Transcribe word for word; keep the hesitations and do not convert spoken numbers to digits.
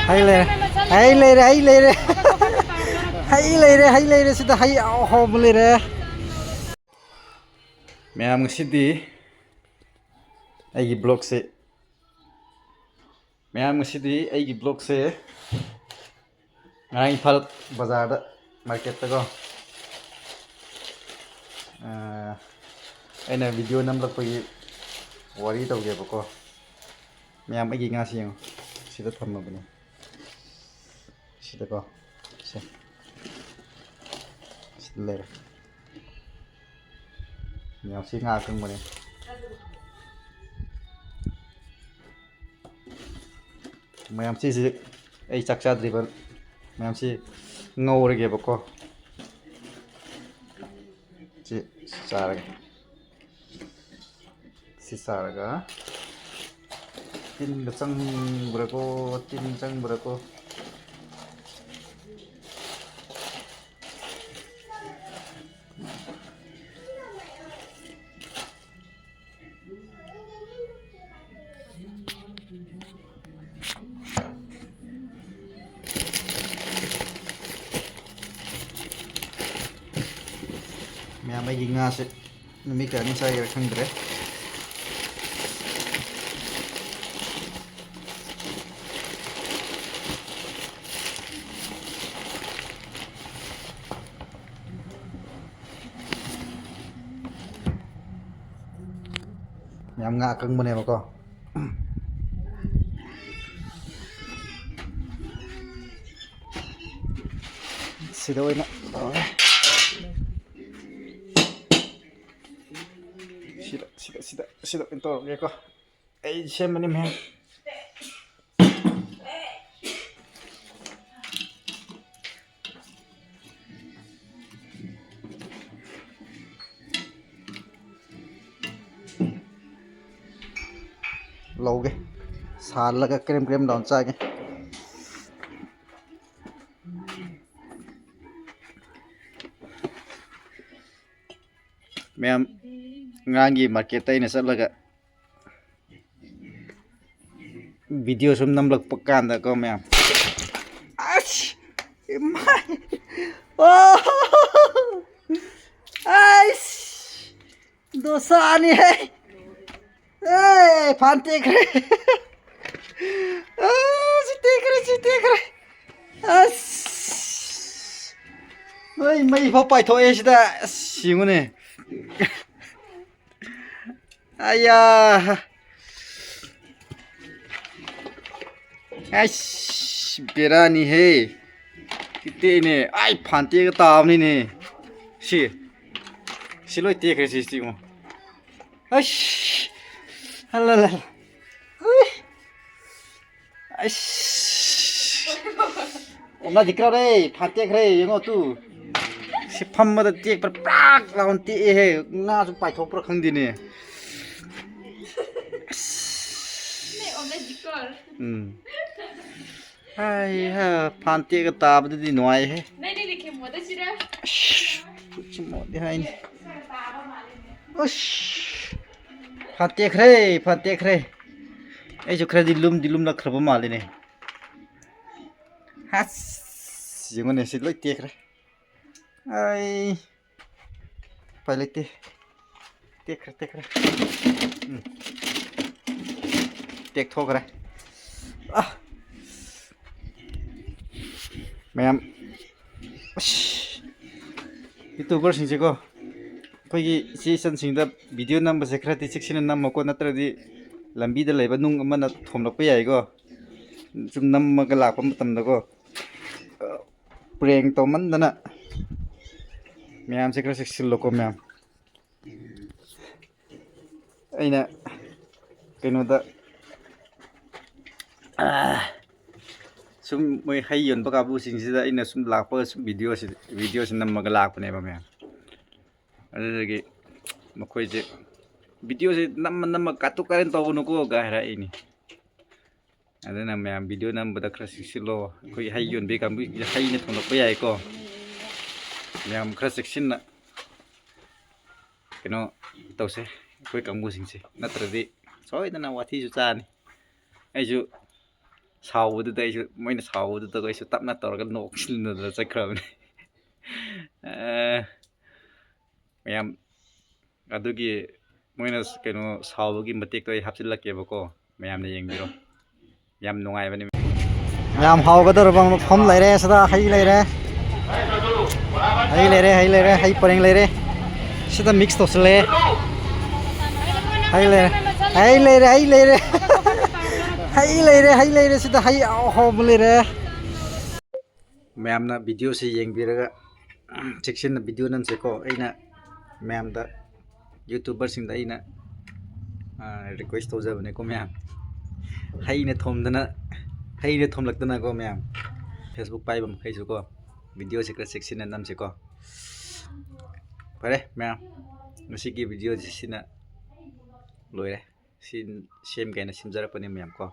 ꯍꯩ ꯂꯩꯔꯦ, ꯍꯩ ꯂꯩꯔꯦ, ꯍꯩ ꯂꯩꯔꯦ꯫ ꯍꯩ ꯂꯩꯔꯦ, ꯍꯩ ꯂꯩꯔꯦ, ꯁꯤꯗ ꯍꯩ ꯑꯍꯥꯎꯕ ꯂꯩꯔꯦ꯫ ꯃꯌꯥꯝ, ꯉꯁꯤꯗꯤ ꯑꯩꯒꯤ ꯕ꯭ꯂꯣꯛꯁꯦ, ꯃꯌꯥꯝ, ꯉꯁꯤꯗꯤ ꯑꯩꯒꯤ ꯕ꯭ꯂꯣꯛꯁꯦ ꯉꯔꯥꯡ ꯏꯝꯐꯥꯜ ꯕꯖꯥꯔꯗ, ꯃꯥꯔꯀꯦꯠꯇꯀꯣ, ꯑꯥ, ꯑꯩꯅ ꯚꯤꯗꯤꯑꯣ ꯅꯝꯂꯛꯄꯒꯤ ꯋꯥꯔꯤ ꯇꯧꯒꯦꯕꯀꯣ꯫ ꯃꯌꯥꯝ, ꯑꯩꯒꯤ ꯉꯥꯁꯤ ꯌꯦꯡꯉꯣ, ꯁꯤꯗ ꯊꯝꯃꯕꯅꯦ, ꯁꯤꯗꯀꯣ, ꯁꯦ, ꯁꯤꯗ ꯂꯩꯔꯦ꯫ ꯃꯌꯥꯝ, ꯁꯤ ꯉꯥ ꯑꯀꯪꯕꯅꯦ꯫ ꯃꯌꯥꯝ, ꯁꯤꯁꯤ ꯑꯩ ꯆꯥꯛ ꯆꯥꯗ꯭ꯔꯤꯕ꯫ ꯃꯌꯥꯝ, ꯁꯤ ꯉꯧꯔꯒꯦꯕꯀꯣ꯫ ꯁꯤ ꯆꯥꯔꯒꯦ꯫ ꯁꯤ ꯆꯥꯔꯒ ꯇꯤꯟꯒ ꯆꯪꯕ꯭ꯔꯥꯀꯣ, ꯇꯤꯟ ꯆꯪꯕ꯭ꯔꯥꯀꯣ꯫ ꯃꯌꯥꯝ, ꯑꯩꯒꯤ ꯉꯥꯁꯦ ꯅꯨꯃꯤꯠ ꯀꯌꯥꯅꯤ ꯆꯥꯒꯦꯔꯥ ꯈꯪꯗ꯭ꯔꯦ꯫ ꯌꯥꯝ ꯉꯥ ꯑꯀꯪꯕꯅꯦꯕꯀꯣ꯫ ꯁꯤꯗ ꯑꯣꯏꯅ ꯇꯧꯔꯦ꯫ ꯁꯤꯗ, ꯁꯤꯗ, ꯁꯤꯗ, ꯁꯤꯗ ꯑꯣꯏꯅ ꯇꯧꯔꯒꯦꯀꯣ꯫ ꯑꯩ ꯁꯦꯝꯕꯅꯤ ꯃꯌꯥꯝ꯫ ꯂꯧꯒꯦ꯫ ꯁꯥꯍꯜꯂꯒ ꯀ꯭ꯔꯦꯝ ꯀ꯭ꯔꯦꯝ ꯂꯥꯎꯅ ꯆꯥꯒꯦ꯫ ꯃꯌꯥꯝ, ꯉꯔꯥꯡꯒꯤ ꯃꯥꯔꯀꯦꯠꯇ ꯑꯩꯅ ꯆꯠꯂꯒ ꯚꯤꯗꯤꯑꯣ ꯁꯨꯝ ꯅꯝꯂꯛꯄ ꯀꯥꯟꯗꯀꯣ ꯃꯌꯥꯝ꯫ ꯑꯁ! ꯏꯃꯥꯏ! ꯑꯣ! ꯑꯁ! ꯗꯣꯁꯥꯅꯤꯍꯦ! ꯑꯦ, ꯐꯥꯟ ꯇꯦꯛꯈ꯭ꯔꯦ! ꯑꯥ, ꯁꯤ ꯇꯦꯛꯈ꯭ꯔꯦ, ꯁꯤ ꯇꯦꯛꯈ꯭ꯔꯦ! ꯑꯁ! ꯅꯣꯏ ꯃꯩ ꯐꯥꯎ ꯄꯥꯏꯊꯣꯛꯑꯦ ꯁꯤꯗ! ꯑꯁ, ꯌꯦꯡꯉꯨꯅꯦ! ꯑꯌꯥ! ꯑꯩꯁ, ꯕꯦꯔꯥꯅꯤꯍꯦ! ꯇꯦꯛꯏꯅꯦ꯫ ꯑꯩ ꯐꯥꯟ ꯇꯦꯛꯑꯒ ꯇꯥꯕꯅꯤꯅꯦ꯫ ꯁꯤ, ꯁꯤ ꯂꯣꯏ ꯇꯦꯛꯈ꯭ꯔꯦ ꯁꯤ, ꯁꯤ ꯌꯦꯡꯉꯣ꯫ ꯑꯩꯁ! ꯑꯂꯥ, ꯂꯥ, ꯂꯥ꯫ ꯍꯨꯏ! ꯑꯩꯁ! ꯑꯣꯅꯥ ꯗꯤꯀ꯭ꯔꯥꯔꯦ, ꯐꯥꯟ ꯇꯦꯛꯈ꯭ꯔꯦ, ꯌꯦꯡꯉꯣ ꯇꯨ꯫ ꯁꯤ ꯐꯝꯕꯗ ꯇꯦꯛꯄ꯭ꯔꯥ, ꯄ꯭ꯔꯥꯛ ꯂꯥꯎꯅ ꯇꯦꯛꯑꯦꯍꯦ꯫ ꯉꯥꯁꯨ ꯄꯥꯏꯊꯣꯛꯄ꯭ꯔꯥ ꯈꯪꯗꯦꯅꯦ꯫ ꯑꯁ! ꯎꯝ꯫ ꯍꯥꯏ ꯍꯥ, ꯐꯥꯟ ꯇꯦꯛꯑꯒ ꯇꯥꯕꯗꯨꯗꯤ ꯅꯨꯡꯉꯥꯏꯍꯦ꯫ ꯑꯁ! ꯈꯨꯠꯁꯤ ꯃꯣꯠꯂꯤ ꯍꯥꯏꯅꯤ꯫ ꯑꯁ! ꯐꯥꯟ ꯇꯦꯛꯈ꯭ꯔꯦ, ꯐꯥꯟ ꯇꯦꯛꯈ꯭ꯔꯦ꯫ ꯑꯩꯁꯨ ꯈꯔꯗꯤ ꯂꯨꯝꯗꯤ ꯂꯨꯝꯂꯛꯈ꯭ꯔꯕ ꯃꯥꯜꯂꯤꯅꯦ꯫ ꯍꯁ! ꯌꯦꯡꯉꯨꯅꯦ, ꯁꯤ ꯂꯣꯏ ꯇꯦꯛꯈ꯭ꯔꯦ꯫ ꯑꯩ ꯎꯄꯥꯏ ꯂꯩꯇꯦ꯫ ꯇꯦꯛꯈ꯭ꯔꯦ, ꯇꯦꯛꯈ꯭ꯔꯦ꯫ ꯎꯝ꯫ ꯇꯦꯛꯊꯣꯛꯈ꯭ꯔꯦ꯫ ꯑꯥ! ꯃꯌꯥꯝ, ꯑꯁ! YouTuberꯁꯤꯡꯁꯦꯀꯣ, ꯑꯩꯈꯣꯏꯒꯤ ꯏꯆꯦ ꯏꯆꯟꯁꯤꯡꯗ ꯚꯤꯗꯤꯑꯣ ꯅꯝꯕꯁꯦ ꯈꯔꯗꯤ ꯆꯦꯛꯁꯤꯟꯅ ꯅꯝꯃꯣꯀꯣ, ꯅꯠꯇ꯭ꯔꯗꯤ ꯂꯝꯕꯤꯗ ꯂꯩꯕ ꯅꯨꯡ ꯑꯃꯅ ꯊꯣꯝꯂꯛꯄ ꯌꯥꯏꯀꯣ꯫ ꯁꯨꯝ ꯅꯝꯃꯒ ꯂꯥꯛꯄ ꯃꯇꯝꯗꯀꯣ, ꯄ꯭ꯔꯦꯡ ꯇꯧꯃꯟꯗꯅ꯫ ꯃꯌꯥꯝꯁꯦ ꯈꯔ ꯆꯦꯛꯁꯤꯜꯂꯣꯀꯣ ꯃꯌꯥꯝ꯫ ꯑꯩꯅ ꯀꯩꯅꯣꯗ, ꯑꯥ, ꯁꯨꯝ ꯃꯣꯏ ꯍꯩ ꯌꯣꯟꯕ ꯀꯥꯡꯕꯨꯁꯤꯡꯁꯤꯗ ꯑꯩꯅ ꯁꯨꯝ ꯂꯥꯛꯄꯒ ꯁꯨꯝ ꯚꯤꯗꯤꯑꯣꯁꯤ, ꯚꯤꯗꯤꯑꯣꯁꯤ ꯅꯝꯃꯒ ꯂꯥꯛꯄꯅꯦꯕ ꯃꯌꯥꯝ꯫ ꯑꯗꯨꯗꯒꯤ ꯃꯈꯣꯏꯁꯦ, "ꯚꯤꯗꯤꯑꯣꯁꯦ ꯅꯝꯃ ꯅꯝꯃ ꯀꯥꯇꯨ ꯀꯥꯔꯟ ꯇꯧꯒꯅꯨꯀꯣ" ꯒꯥꯏ ꯍꯥꯏꯔꯛꯏꯅꯤ꯫ ꯑꯗꯨꯅ ꯃꯌꯥꯝ ꯚꯤꯗꯤꯑꯣ ꯅꯝꯕꯗ ꯈꯔ ꯆꯦꯛꯁꯤꯜꯂꯣ꯫ ꯑꯩꯈꯣꯏ ꯍꯩ ꯌꯣꯟꯕꯤ ꯀꯥꯡꯕꯨꯁꯤꯡꯁꯦ ꯍꯩꯅ ꯊꯣꯝꯂꯛꯄ ꯌꯥꯏꯀꯣ꯫ ꯃꯌꯥꯝ ꯈꯔ ꯆꯦꯛꯁꯤꯟꯅ ꯀꯩꯅꯣ ꯇꯧꯁꯦ ꯑꯩꯈꯣꯏ ꯀꯥꯡꯕꯨꯁꯤꯡꯁꯦ, ꯅꯠꯇ꯭ꯔꯗꯤ ꯁꯣꯏꯗꯅ ꯋꯥꯊꯤꯁꯨ ꯆꯥꯅꯤ꯫ ꯑꯩꯁꯨ ꯁꯥꯎꯕꯗꯨꯗ ꯑꯩꯁꯨ ꯃꯣꯏꯅ ꯁꯥꯎꯕꯗꯨꯗ ꯑꯩꯁꯨ ꯇꯞꯅ ꯇꯧꯔꯒ ꯅꯣꯛꯁꯤꯟꯅꯗꯅ ꯆꯠꯈ꯭ꯔꯕꯅꯤ꯫ ꯑꯦ, ꯃꯌꯥꯝ, ꯑꯗꯨꯒꯤ ꯃꯣꯏꯅ ꯀꯩꯅꯣ ꯁꯥꯎꯕꯒꯤ ꯃꯇꯦꯛꯇꯣ ꯑꯩ ꯍꯥꯞꯆꯤꯜꯂꯛꯀꯦꯕꯀꯣ, ꯃꯌꯥꯝꯅ ꯌꯦꯡꯕꯤꯔꯣ꯫ ꯌꯥꯝ ꯅꯨꯡꯉꯥꯏꯕꯅꯤ꯫ ꯌꯥꯝ ꯍꯥꯎꯒꯗꯧꯔꯕ ꯃꯐꯝ ꯂꯩꯔꯦ꯫ ꯁꯤꯗ ꯍꯩ ꯂꯩꯔꯦ, ꯍꯩ ꯂꯩꯔꯦ, ꯍꯩ ꯂꯩꯔꯦ, ꯍꯩ ꯄꯔꯦꯡ ꯂꯩꯔꯦ꯫ ꯁꯤꯗ ꯃꯤꯛꯁ ꯇꯧꯁꯤꯜꯂꯦ꯫ ꯍꯩ ꯂꯩꯔꯦ, ꯍꯩ ꯂꯩꯔꯦ, ꯍꯩ ꯂꯩꯔꯦ꯫ ꯍꯩ ꯂꯩꯔꯦ, ꯍꯩ ꯂꯩꯔꯦ꯫ ꯁꯤꯗ ꯍꯩ ꯑꯍꯥꯎꯕ ꯂꯩꯔꯦ꯫ ꯃꯌꯥꯝꯅ ꯚꯤꯗꯤꯑꯣꯁꯤ ꯌꯦꯡꯕꯤꯔꯒ ꯆꯦꯛꯁꯤꯟꯅ ꯚꯤꯗꯤꯑꯣ ꯅꯝꯁꯦꯀꯣ꯫ ꯑꯩꯅ ꯃꯌꯥꯝꯗ, YouTuberꯁꯤꯡꯗ ꯑꯩꯅ ꯔꯤꯀ꯭ꯋꯦꯁ ꯇꯧꯖꯕꯅꯦꯀꯣ ꯃꯌꯥꯝ꯫ ꯍꯩꯅ ꯊꯣꯝꯗꯅ, ꯍꯩꯅ ꯊꯣꯝꯂꯛꯇꯅꯀꯣ ꯃꯌꯥꯝ꯫ Facebook ꯄꯥꯏꯕ ꯃꯈꯩꯁꯨꯀꯣ, ꯚꯤꯗꯤꯑꯣꯁꯦ ꯈꯔ ꯆꯦꯛꯁꯤꯟꯅ ꯅꯝꯁꯦꯀꯣ꯫ ꯐꯔꯦ ꯃꯌꯥꯝ, ꯉꯁꯤꯒꯤ ꯚꯤꯗꯤꯑꯣꯁꯤ ꯁꯤꯅ ꯂꯣꯏꯔꯦ꯫ ꯁꯤ ꯁꯦꯝ ꯀꯥꯏꯅ ꯁꯦꯝꯖꯔꯛꯄꯅꯦ ꯃꯌꯥꯝ ꯀꯣ꯫